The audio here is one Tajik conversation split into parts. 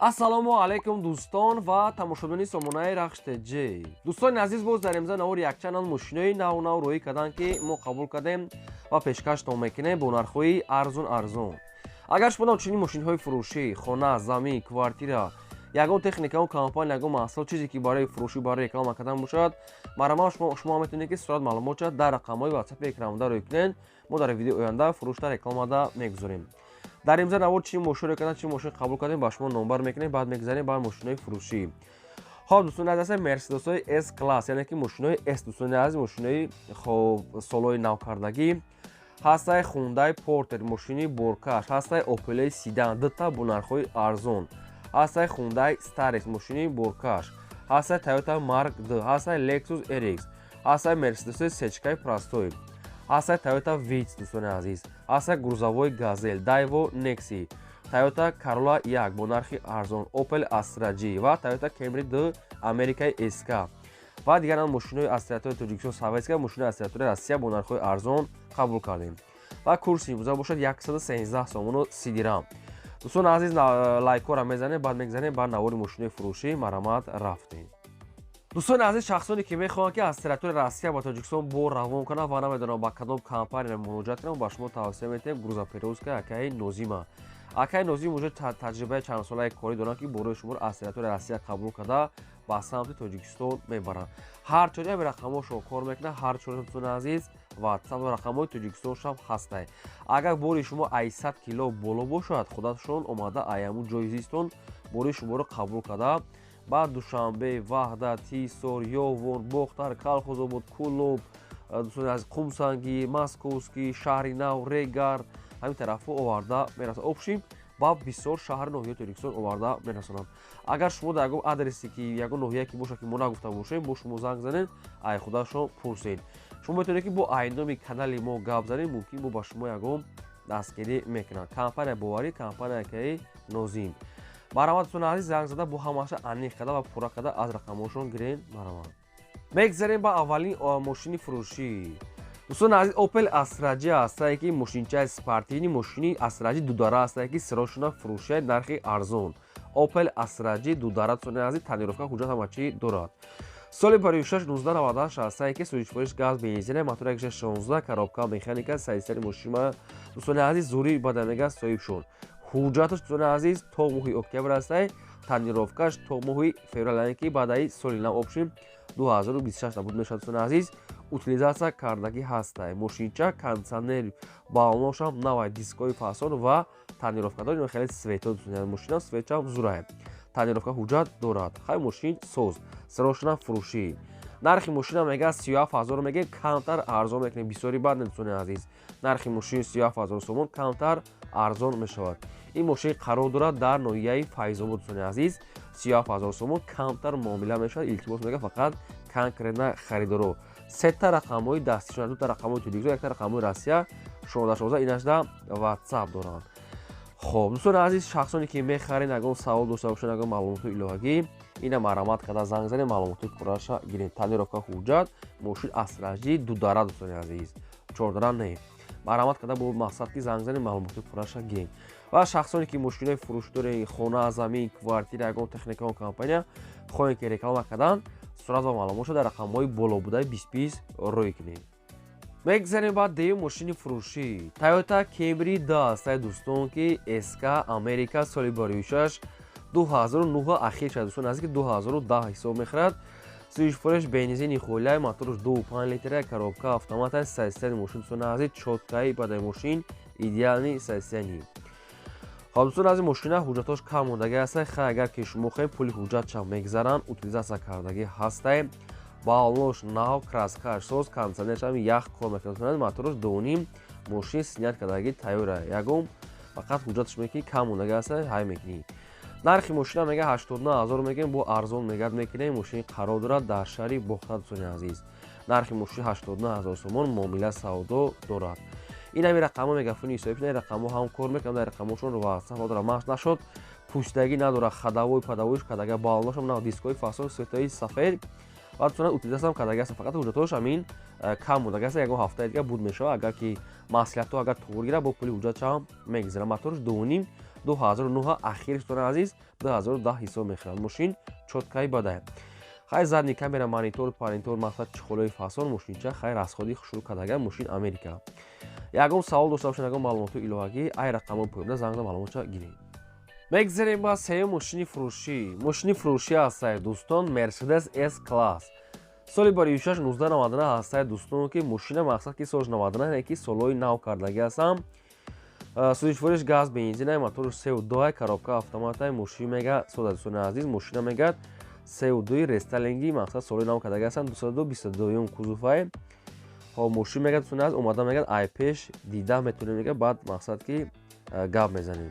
Ассалому алайкум, дӯстон ва тамошобинони сомонаи Рахш ТЖ. Дӯстони азиз, боз дар имза навори якчанд мошинои нав нав роҳӣ карданд, ки мо қабул кардем ва пешкаштон мекунем бо нархҳои арзун арзун. Агар шумо чунин мошинҳои фурӯшӣ, хона, замин, квартира, ягон техника, компания, ягон маҳсулот, чизе ки барои фурӯшӣ, барои реклама кардан бошад, марҳамат, шумо метавонед, ки сурат маълумотша дар рақамҳои ватсапи экранбуда рӯй кунед. Мо дар видеои оянда фурӯшда, рекламада мегузорем. Дар имза навор чӣ мошинро кардан, чӣ мошин қабул кардем, ба шумо номбар мекунем, баъд мегзарем ба мошинои фурӯшӣ. Хоб, дӯстони азиз, Мерседесҳои С класс, яъне ки мошинои С, дӯстони азиз, мошинои, хоб, солҳои навкардагӣ ҳастай. Хундай Портер, мошини боркаш ҳастай. Опелои седан дута бо нархҳои арзон ҳастай. Хундай Старекс, мошини боркаш ҳастай. Тойота Марк Д ҳастай. Lexus RX ҳастай. Мерседеси сечкаи простой ҳастай. Тойота Витс, дӯстони азиз, ҳастай. Грузовой Газел, Дайво Некси, Тойота Карола 1 бо нархи арзон, Опел Астра G ва Тойота Кемри д Америкаи СК ва дигар мошинои аз территорияи Тоҷикистон, советская, мошинои аз территорияи Россия бо нархҳои арзон қабул кардем. Ва курси имрӯза бошад 113 сомону 30 дирам. Дӯстони азиз, лайкҳоро мезанем, баъд мегзанем ба навори мошинои фурӯшӣ. Марҳамат, рафтем. Дӯстони азиз, шахсоне ки мехоҳанд, ки аз территорияи Россия ба Тоҷикистон бор равон кунанд ва намедонам ба кадом компания муроҷиат кунам, ба шумо тавсия метиҳем грузоперевозка акаи Нозима. Акаи Нозим уже таҷрибаи чандсолаи корӣ доранд, ки борои шуморо аз территорияи Россия қабул карда, ба самти Тоҷикистон мебаранд. Ҳар чори ҳами рақамҳошон кор мекунад, ҳар чори, дӯстони азиз, ватсап рақамҳои Тоҷикистоншам ҳастай. Агар бори шумо 800 кило боло бошад, худашон омада ай ҳамун ҷои зистон бори шуморо қабул карда, ба Душанбе, Ваҳдат, Ҳисор, Ёвон, Бохтар, Калхозобод, Кӯлоб, дӯстони азиз, Қумсангӣ, Московский, Шаҳри Нав, Регар, ҳамин тарафҳо оварда мерасонад. Общем, ба бисёр шаҳри ноҳияи Тоҷикистон оварда мерасонанд. Агар шумо дар ягон адресе ки, ягон ноҳия ки бошад, ки мо нагуфта бошем, бо шумо занг занед, ай худашон пурсед. Шумо метавонед, ки бо айноми канали мо гап занед, мумкин бо ба шумо ягон дастгирӣ мекунанд. Компания боварӣ, компания акаи Нозим. Марҳамат, дӯстони азиз, занг зада, бо ҳамаша аниқ карда ва пурра карда аз рақамҳошон гирен. Марҳамат, мегзарем ба аввалин мошини фурӯшӣ. Дӯстони азиз, Опел Астра Г ҳастае, ки мошинчаи спортивный, мошини Астра Г дудара ҳастае, ки сирошуна фурӯшияи нархи арзон. Опел Астра Г дудара, дӯстони азиз, тонировка, ҳуҷҷат, ҳама чӣ дорад. Соли 56 1998 ҳастае, ки сӯзишвориш газ, бензина, мотор 1.16, коробка механика, состояние мошина, дӯстони азиз, зури бадамега соҳиб шуд. Ҳуҷҷаташ, дӯстони азиз, то моҳи октябр ҳастае, тонировкаш то моҳи феврал, яъне ки баъдаи соли нав, общем, 2026 набуд мешавад. Дӯстони азиз, утилизация кардагӣ ҳастай. Мошинча кондитсионер, баллоношам навай, дискои фасон ва тонировка дорад. Хеле свето мошина, светчам зурай, тонировка, ҳуҷҷат дорад. Хай, мошин соз, сирошна фурӯшӣ. Нархи мошина мега 37 000 мегем, камтар арзон мекунем, бисёри бад не. Дӯстони азиз, нархи мошин 37 000 сомон, камтар арзон мешавад. Ин мошин қарор дорад дар ноҳияи Файзобод. Дӯстони азиз, 37 000 сомон, камтар муомила мешавад. Илтимос, мега, фақат конкретно харидоро. Сета рақамҳои дастишона, дута рақамҳои Тоҷикистон, якта рақамҳои Россия, 16 16, инашда ватсап доранд. Хоб, дӯстони азиз, шахсоне ки мехарен, ягон савол дошта бошанд, ягон маълумоти иловагӣ, ина марҳамат карда занг занед, маълумоти пурраша гиред. Тонировка, ҳуҷҷат, мошин Астра Г дудара, дӯстони азиз, чордара не. Марҳамат карда бо мақсад ки занг занед, маълумоти пурраша гиред. Ва шахсоне ки мошинои фурӯш доред, хона, замин, квартира, ягон техника, компания хоҳем ки реклама кардан, сурат ва маълумотшо дар рақамҳои боло будаи 20 20 рӯй кунед. Мегзарем ба деюм мошини фурӯшӣ. Тойота Кемри д ҳастай, дӯстон, ки СК Америка, соли 26 2009 ахир шуд, дӯстон, наздики 2010 ҳисоб мехӯрад. Сӯзишвориш бензини холияй, моторш 2,5 литра, коробка автомата. Состояние мошин, дӯстони азиз, чёткий, бадай мошин идеальный состояние. Хоб, дӯстони азиз, мошина ҳуҷҷатҳош кам мондагӣ ҳастай. Хай, агар ки шумо хоҳед, пули ҳуҷҷатшам мегзаранд. Утилизация кардагӣ ҳастай, баллош нав, краскаш соз, кондитсионершам ях кор мекунад, моторш 2,5, мошин снять кардагӣ тайёра. Ягон фақат ҳуҷҷаташ мекунӣ, кам мондагӣ ҳастай, ҳай мекунӣ. Нархи мошина мега 89 000 мегем, бо арзон мегад мекунем. Мошин қарор дорад дар шаҳри Бохтар. Дӯстони азиз, нархи мошин 89 000 сомон, муомила савдо дорад. Ин ҳами рақамҳо мегафони ҳисобӣ, ин рақамҳо ҳам кор мекунад, дар рақамҳошон ватсап дорад. Маш нашуд, пӯшидагӣ надорад, ходовой падовойш кардага, баллоношам на, дискои фасон, светои сафед ва дӯстона, утилизатсиям кардаги аст. Фақат ҳуҷҷатҳош ҳамин кам мондагӣ аст, ягон ҳафтаи дига буд мешавад. Агар ки маслиҳатҳо агар туғри гирад, бо пули ҳуҷҷатшам мегзарад. Моторш 2,5. 2009 ахирш дӯстони азиз, 2010 ҳисоб мехӯрад. Мошин чёткий бадай. Хай, задний камера, монитор, панитор, мақсад, чехол ои фасон. Мошинча хай, расход и хушрӯ кардага. Мошин Америка. Ягон савол дошта бошед, ягон маълумоти иловагӣ, ай рақамҳои поёнда занг зада, маълумотша гиред. Мегзарем ба сеюм мошини фурӯшӣ. Мошини фурӯшӣ ҳастае, дӯстон, Мерседес С класс, соли барои 1999 ҳастае, дӯстон, ки мошина, мақсад, ки соли 99, ки солҳои нав кардагӣ ҳастам. Сӯзишвориш газ, бензина, моторш сеу дуай, коробка автоматай. Мошин мега сода, дӯстони азиз. Мошина мегӯяд сеу дуи рестайлинг и, мақсад, солҳои нав кардагӣ ҳастанд, 222-юм кузов ай. Хоб, мошин мегӯяд, дӯстони азиз, омада мегӯяд, ай пеш дида метавонем, мега, баъд, мақсад, ки гап мезанем.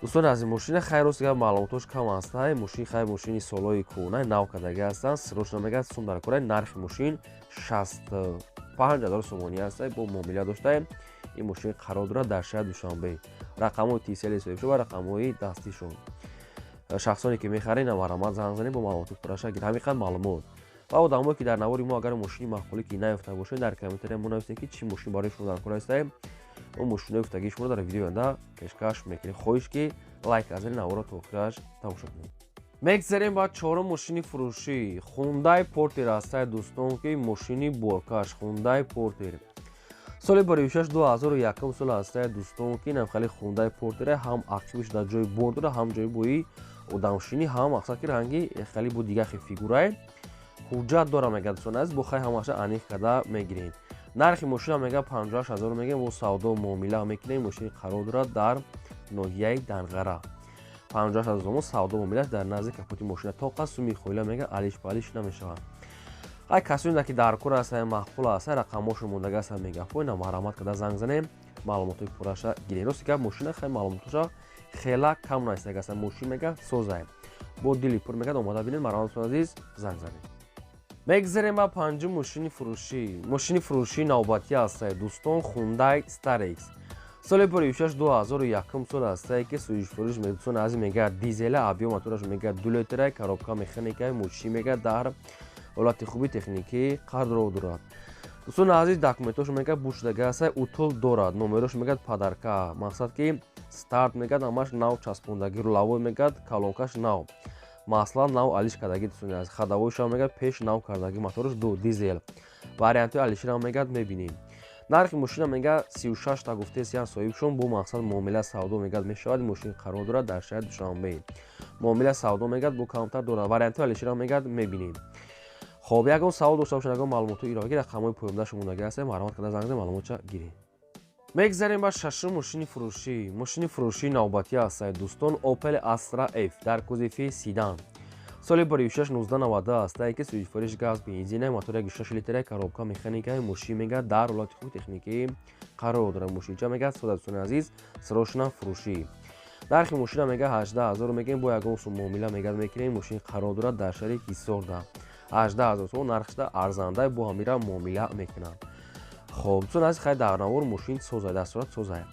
Дӯстони азиз, мошина хайр, рост гап, маълумотош кам ҳастай. Мошин хайр, мошини солҳои кӯҳна, нав кардагӣ ҳастанд. Срочно мегӯяд, сум дар кора. Нархи мошин 65 000 сомонӣ ҳастай, бо муомила доштаем. Ин мошин қарор дорад дар шаҳри Душанбе. Рақамҳои тисели соҳибшо ва рақамҳои дастишон. Шахсоне ки мехаред, марҳамат, занг занед, бо маълумоти пурраша гиред. Ҳамин маълумот. Ва одамое ки дар навори мо агар мошини маъқулӣ ки наёфта бошед, дар комментария мо нависед, ки чӣ мошин барои шумо дар кор ҳастаем. Мо мошинои гуфтагии шуморо дар видеои оянда пешкаш мекунем. Хоҳиш, ки лайк азини наворо то охираш тамошо кунед. Мегзарем ба чорум мошини фурӯшӣ. Хундай Портер ҳастае, дӯстон, ки мошини боркаш. Хундай Портер, соли барои 2001 сол ҳастае, дӯстон, ки инам хеле Хундай Портере, ҳам ақибиш дар ҷои бор дора, ҳам ҷои бои одамшинӣ, ҳам, мақсад, ки ранги хеле бу дигар хел фигурае. Ҳуҷҷат дора, мегӯяд, дӯстони азиз, бо хай ҳамаша аниқ карда мегирем. Нархи мошина мега 58 000 мегӯем, бо савдо муомила мекунем. Мошини қарор дорад дар ноҳияи Данғара. 58 000 сомон савдо муомилаш. Дар назди капоти мошина тоқа суми хоила мега, алиш палиш намешавад. Ай касоне ки дар кор ҳастанд, маъқул аст, рақамҳошон мондага ҳастанд мегафо, ина марҳамат карда занг занем, маълумотҳои пурраша гирем. Рости гап, мошина хеле маълумотоша хела кам наистага аст. Мошин мега созаем, бо дили пур мегӯяд, омода бинед. Марҳамат, азиз, занг занед. Мегзарем ба панҷум мошини фурӯшӣ. Мошини фурӯшии навбатӣ ҳастае, дӯстон, Хундай Старекс, соли пуришаш 2001 сол ҳастае, ки сӯзишфурӯш, дӯстони азиз, мегӯяд дизела, объём мотораш мегӯяд 2 литра, коробка механика. Мошин мегӯяд дар ҳолати хуби техникӣ қарор дорад. Дӯстони азиз, документош мегӯяд бушдага ҳастае, утул дорад, номерош мегӯяд подарка, мақсад, ки старт мегӯяд, ҳамаш нав часпондагӣ, рулевой мегӯяд, колонка ш нав, масла нав алиш кардагӣ. Дӯстони азиз, ходовой шам мегӯяд пеш нав кардагӣ, мотораш ду дизел, вариантҳои алиширам мегӯяд мебинем. Нархи мошина мегӯяд 36 та гуфтесиян соҳибшон, бо мақсад муомила савдо мегӯяд мешавад. Мошин қарор дорад дар шаҳри Душанбе. Муомила савдо мегӯяд, бо камтар дорад, вариантҳои алиширам мегӯяд мебинем. Хоб, ягон савол дошта бошед, ягон маълумотҳои иловагӣ, рақамҳои поёнда шумондагӣ ҳастем, марҳамат карда занг занед, маълумотша гиред. Мегзарем ба шашум мошини фурӯшӣ. Мошини фурӯшии навбатӣ ҳастае, дӯстон, Opel Astra F дар кузови седан, соли баришаш 1990 ҳастае, ки сӯзишвориш газ, бензина, мотор 1,6 литра, коробка механика. Мошин мегӯяд дар ҳолати хуби техникӣ қарор дорад. Мошинча мегӯяд сода, дӯстони азиз, срочно фурӯшӣ. Нархи мошина мегӯяд 18 000 мегӯем, бо ягон сум муомила мегӯяд мекунем. Мошин қарор дорад дар шаҳри Ҳисорда. 18 000 сомон нархшда арзанда, бо ҳамира муомила мекунанд. Хоб, дӯстони азиз, хай, дар навор мошин созай, дар сурат созай.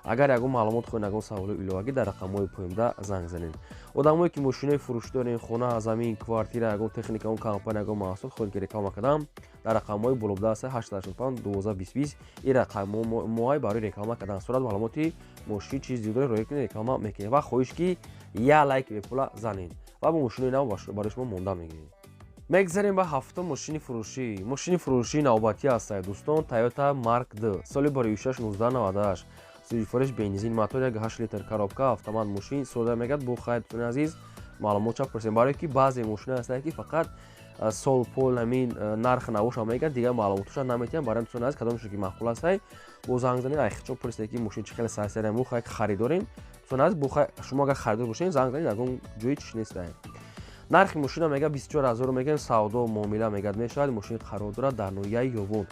Агар ягон маълумот хоҳед, ягон саволи иловагӣ, дар рақамҳои поёнда занг занед. Одамое ки мошинои фурӯшӣ дорем, хона, замин, квартира, ягон техника, ягон компания, ягон маҳсулот хоҳед ки реклама кардам, дар рақамҳои болобуда аст: 885 12 20 20. Ин рақамҳои барои реклама кардан. Сурат, маълумоти мошин, чиз зиёд роя кунед, реклама мекунед. Ва хоҳиш, ки як лайк бепула занед ва бо мошинои нав барои шумо монда мегирем. Мегзарем ба ҳафтум мошини фурӯшӣ. Мошини фурӯшии навбатӣ ҳастае, дӯстон, Toyota Mark II, соли бароишаш 1998, сӯзишвориш бензин, мотор 1,8 литр, коробка автомат. Мошин сода мегӯяд, бо хайр, дӯстони азиз, маълумотша пурсем, барое ки баъзе мошина ҳастанд, ки фақат сол пол ҳамин нарх навоша мегӯяд, дигар маълумотоша наметиҳанд. Барои дӯстони азиз, кадомшо ки маъқул ҳастай, бо занг занед, айхичо пурсед, ки мошин чӣ хеле сарсера. Мо хай харидорем, дӯстони азиз, бо хай шумо агар харидор бошед, занг занед, ягон ҷои чиш нестай. Нархи мошина мегӯяд 24 000 мегӯем, савдо муомила мегӯяд мешавад. Мошин қарор дорад дар ноҳияи Ёвон.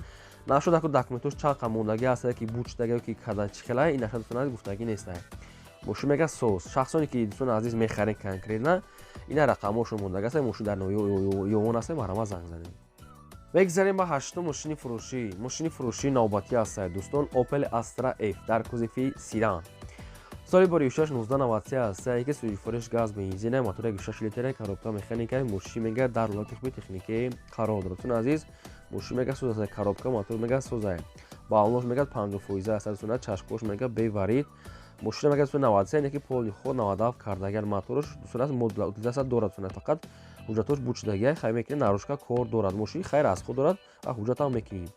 Нашуд, аку документош чанд қа мондагӣ ҳастае, ки бучдаги ки када чӣ хелае, ин наша, дӯстони азиз, гуфтагӣ нестае. Мошин мегӯяд соз. Шахсоне ки, дӯстони азиз, мехарем конкретно, ина рақамҳошон мондагӣ ҳастае. Мошин дар ноҳияи Ёвон ҳастае, марҳамат, занг занед. Мегзарем ба ҳаштум мошини фурӯшӣ. Мошини фурӯшии навбатӣ ҳастае, дӯстон, Opel Astra F дар кузови седан, соли баришаш 1993 ҳастае, ки сӯзишвориш газ, бензина, мотор 1,6 литра, коробка механика. Мошин мегӯяд дар ҳолати хуби техникӣ қарор дорад. Дӯстони азиз, мошин мегӯяд соз аст, коробка, мотор мегӯяд созае, баллош мегӯяд 50% аст, дӯстона, чашкош мегӯяд беварид. Мошина мегӯяд 93, не ки полный ход 97 кардагиан. Мотораш дӯстон азиз модулятсия дорад, фақат ҳуҷҷатош бучидагия. Хай мекунем, наружка кор дорад, мошини хайр аз худ дорад ва ҳуҷҷатам мекунем.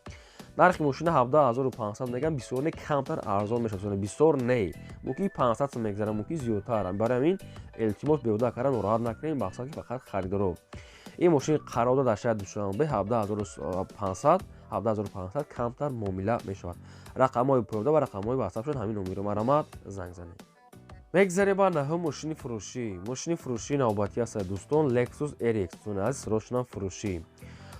Нархи мошина 17 500 мегӯям, бисёр не, камтар арзон мешавад, бисёр не, мумкин 500 сом мегзарад, мумкин зиёдтар. Барои ҳамин илтимос, беҳуда карда нороҳат накунем, мақсад ки фақат харидоро. Ин мошин қарор дорад дар шаҳри Душанбе, 17 500, 17 500 камтар муомила мешавад. Рақамҳои поёнда ва рақамҳои ватсап шуд, ҳамин номеро марамат занг занед. Мегзарем ба наҳум мошини фурӯшӣ. Мошини фурӯшии навбатӣ аст, дӯстон, Lexus RX, дӯстони азиз, срочно фурӯшӣ.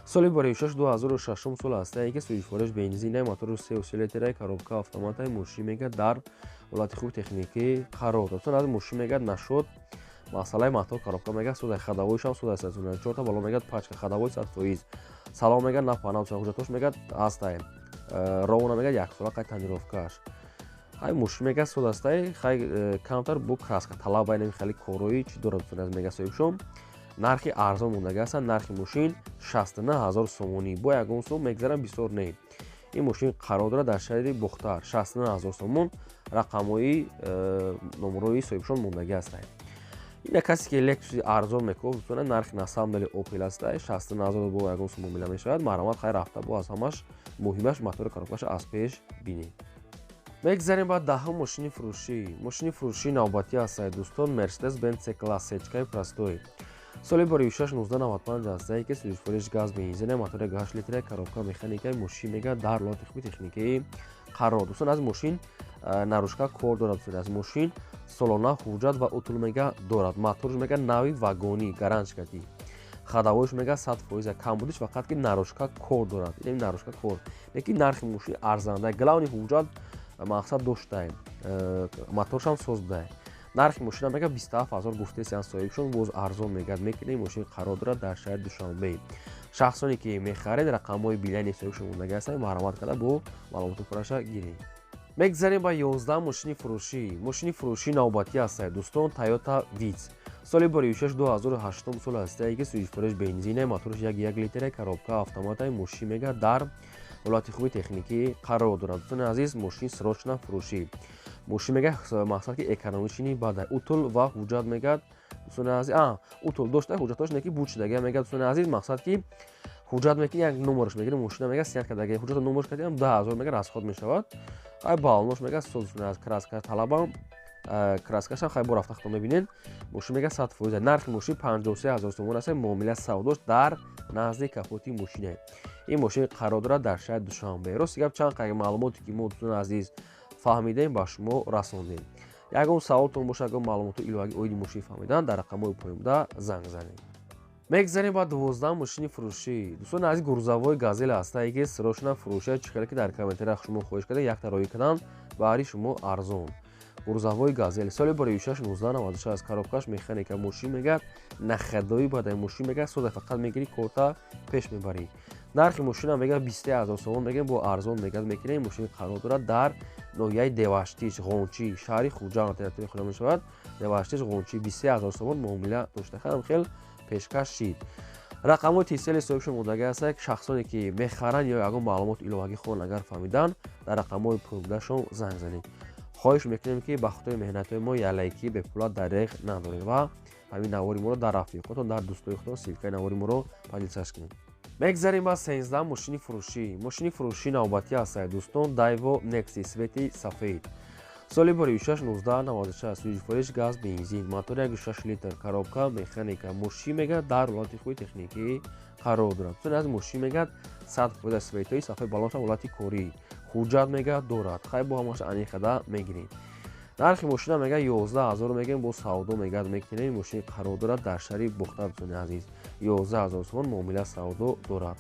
Соли бароишаш 2006 сол ҳастае, ки сӯзишвориш бензинаи, мотору 3,3 литраи, коробка автоматаи. Мошин мегӯяд дар ҳолати хуби техникӣ қарор дод. Аз мошин мегӯяд нашуд масъалаи мотор, коробка мегӯяд судай, ходовой шам судай, чорта бало мегӯяд пачка, ходовой 100%, салон мегӯяд напана, ҳуҷҷатош мегӯяд ҳастай, ровона мегӯяд яксола қай тонировка ш. Хай, мошин мегӯяд суд ҳастай, хай камтар бо краска талаб байнами хеле корои чӣ дорад. Мегӯяд соҳибшон нархи арзон мондага ҳастанд. Нархи мошин 69 000 сомонӣ, бо ягон сум мегзарам, бисёр не. Ин мошин қарор дорад дар шаҳри Бохтар, 69 000 сомон. Рақамҳои номерои соҳибшон мондагӣ ҳастанд. Ина касе ки Лексуси арзон мекунад, нархи на самом деле Опел ҳастай, 69 000 бо ягон сум муомила мешавад. Марҳамат, хайр, рафта бо аз ҳамаш муҳимаш мотори, коробка ша аз пеш бинед. Мегзарем ба даҳум мошини фурӯшӣ. Мошини фурӯшии навбатӣ ҳастад, дӯстон, Мерседес Бенц С класс, сечкаи простой. Соли бароишаш 1995 ҳастае, ки сӯзишвориш газ, бензина, мотори 8 литра, коробка механика. Мошин мегӯяд дар ҳолати хуби техникӣ қарор. Дӯстон, аз мошин наружка кор дорад. Дӯстон, аз мошин солона ҳуҷҷат ва утул мега дорад. Моторш мега нави вагонӣ, гаранчкатӣ, ходовой ш мега 100%. Камбудиш фақат ки наружка кор дорад, ин наружка кор, лекин нархи мошин арзанда. Главный ҳуҷҷат мақсад доштаем, моторшам соз будае. Нархи мошина мега 27 000 гуфтесиян соҳибшон, боз арзон мегӯяд мекунем. Мошин қарор дорад дар шаҳри Душанбе. Шахсоне ки мехаред, рақамҳои билайни соҳибшон мондагӣ ҳастанд, марҳамат карда бо маълумоти пурраша гиред. Мегзарем ба 11 мошини фурӯшӣ. Мошини фурӯшии навбатӣ ҳастад, дӯстон, Тойота Витс. Соли бароишаш 2008 сол ҳастае, ки сӯзишвориш бензина, моторш 1,1 литра, коробка автоматаи. Мошин мега дар ҳолати хуби техникӣ қарор дорад. Дӯстони азиз, мошин срочно фурӯшӣ. Мошин мега мақсад ки экономичный бада, утул ва ҳуҷҷат мегӯяд, дӯстони азиз, утул дошта, ҳуҷҷатош не ки буд шудага мегӯяд. Дӯстони азиз, мақсад ки ҳуҷҷат мекунӣ, як номерш мегирӣ, мошина мега снять кардаги, ҳуҷҷата номерш кардиам, 10 000 мега расход мешавад. Ай балонош мега соз аз краска талабам, краска шам хай бо рафта худтон мебинед. Мошин мега 100%. Нархи мошин 53 000 сомон аст, муомила савдош дар назди капоти мошина. Ин мошин қарор дорад дар шаҳри Душанбе. Рости гап, чанд қайи маълумоте ки мо, дӯстони азиз, фаҳмидем, ба шумо расондем. Ягон саволтон бошад, ягон маълумоти иловагӣ оиди мошин фаҳмидан, дар рақамҳои поёнбуда занг занед. Мегзарем ба 12 мошини фурӯшӣ. Дӯстони азиз, грузовой Газель ҳастае, ки срочно фурӯша. Чӣ хеле ки дар комментария шумо хоҳиш карда, якта роӣ кардан баҳри шумо арзон. Грузовой Газель, соли бароишаш 1996, коробка ш механика. Мошин мегӯяд на ходовой бадай. Мошин мегӯяд сода, фақат мегирӣ, корта пеш мебарӣ. Нархи мошина мегӯяд 23 000 сомон мегӯям, бо арзон мегӯяд мекунем. Мошин қарор дорад дар ноҳияи Деваштич, Ғончӣ, шаҳри Хуҷанд, территорияи Хуҷанд мешавад, Деваштич, Ғончӣ. 23 000 сомон муомила дошта, хелам хел пешкаш шид. Рақамҳои тисели соҳибшон мондагӣ ҳастанд. Шахсоне ки мехаранд ё ягон маълумоти иловагӣ хоҳанд агар фаҳмидан, дар рақамҳои пурбудашон занг занед. Хоҳиш мекунем, ки ба хотири меҳнатҳои мо як лайки бепула дареғ надоред ва ҳамин навори моро дар рафиқотон, дар дӯстои худтон ссылка и навори моро поделиться кунед. Мегзарем ба 13 мошини фурӯшӣ. Мошини фурӯшии навбатӣ ҳастад, дӯстон, Дайво Некси, цвет и сафед. Соли бароишаш 1996, сӯзишвориш газ, бензин, мотор 1,6 литр, коробка механика. Мошин мегӯяд дар ҳолати хуби техникӣ қарор дорад. Дӯстони азиз, мошин мегӯяд 100%, цвет ҳои сафед, балоншам ҳолати корӣ, ҳуҷҷат мегӯяд дорад. Хай, бо ҳамаша аниқада мегирем. Нархи мошина мегӯяд 11 000 мегӯем, бо савдо мегӯяд мекунем. Мошин қарор дорад дар шаҳри Бохтар. Дӯстони азиз, 11 000 сомон муомила савдо дорад.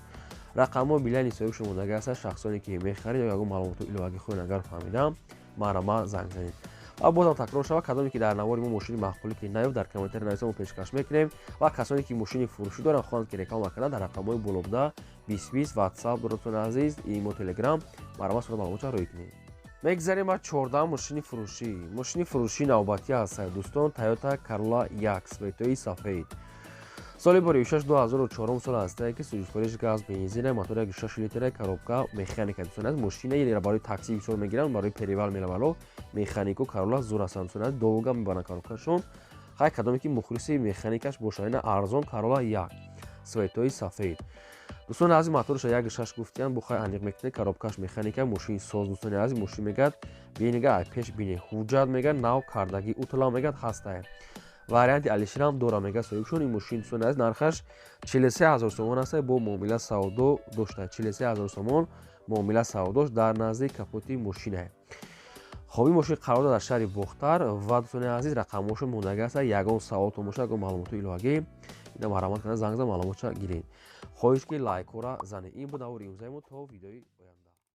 Рақамҳои билайни соҳибшон мондагӣ ҳастанд. Шахсоне ки мехаред ё ягон маълумоти иловагӣ хоҳанд агар фаҳмидам, марҳамат занг занед. Ва бозам такрор шавад, кадоме ки дар навори мо мошини маъқулӣ ки наёфт, дар комментария нависа, мо пешкаш мекунем. Ва касоне ки мошини фурӯшӣ доранд, хоҳанд ки реклама кардан, дар рақамҳои болобуда 20 20 ватсап доротони азиз, имо, Телеграм, марҳамат, сура маълумотша рӯй кунед. Мегзарем ба 14 мошини фурӯшӣ. Мошини фурӯшии навбатӣ ҳастад, дӯстон, Тойота Королла 1, цвет ҳои сафед. Соли бори 6 2004 сол ҳастае, ки сӯзишвориш газ, бензина, мотор 1,6 литра, коробка механика. Дӯстони азиз, мошина барои такси бисёр мегиранд, барои перевал меравало механику Карола зур ҳастанд. Дӯстони азиз, долго мебаранд коробкашон. Хай, кадоме ки мухлиси механикаш боша, ина арзон Карола 1, цветои сафед. Дӯстони азиз, моторша 1,6 гуфтиян, бо хай аниқ мекунед, коробкаш механика, мошини соз. Дӯстони азиз, мошин мегӯяд, бенига, ай пеш бине, ҳуҷҷат мегӯяд нав кардагӣ, утла мегӯяд ҳастае, варианти Алишерам дора, мегӯяд соҳибшон. Ин мошин, дӯстони азиз, нархаш 43 000 сомон аст, бо муомила савдо дошта, 43 000 сомон муомила савдош дар назди капоти мошинае. Хоб, ин мошин қарор дорад дар шаҳри Бохтар ва, дӯстони азиз, рақамҳошон мондагӣ аст. Ягон саволтон боша, ягон маълумоти иловагӣ, ина марҳамат кунед, занг зан, маълумотша гиред. Хоҳиш, ки лайкҳоро занед. Ин буд навори имрӯзаи мо. То видеои оянда.